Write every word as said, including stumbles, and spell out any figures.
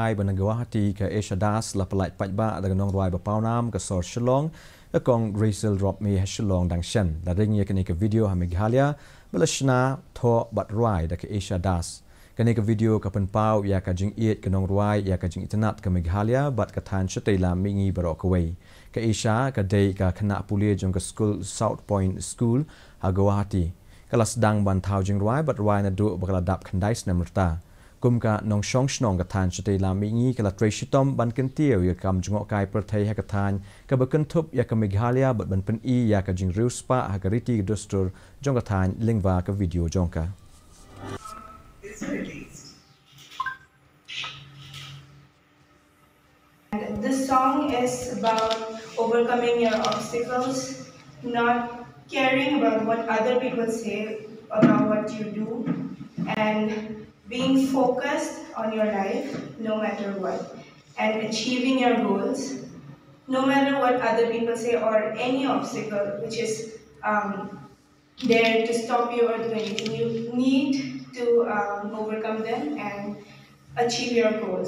Ai ba na Guwahati ka Asia Das la pyllait paidbah da ka nongrwai ba pawnam ka sor Shillong, ka Kong Rachel Rupmi ha Shillong dang shen. La ring ïa kane ka video ha Meghalaya ba la shna thoh bad rwai da ka Asia Das. Kane ka video ka pynpaw ïa ka jingïeit ka nongrwai ïa ka jingitynnad ka Meghalaya bad ka thaiñ shatei lam mihngi baroh kawei. Ka Asia ka dei ka khynnah pule jong ka skul South Point School ha Guwahati. Ka la sdang ban thaw jingrwai bad rwai naduh ba ka la dap khyndai snem rta. Kum ka nongshong shnong ka thaiñ shatei lam mihngi ka la trei shitom ban kyntiew ïa ka kam jngohkai pyrthei ha ka thaiñ kaba kynthup ïa ka Meghalaya bad ban pyni ïa ka jingriewspah ha ka riti ka dustur jong ka thaiñ lyngba ka video jong ka. And this song is about overcoming your obstacles, not caring about what other people say about what you do, and being focused on your life no matter what, and achieving your goals no matter what other people say or any obstacle which is um, there to stop you or do anything. You need to um, overcome them and achieve your goals.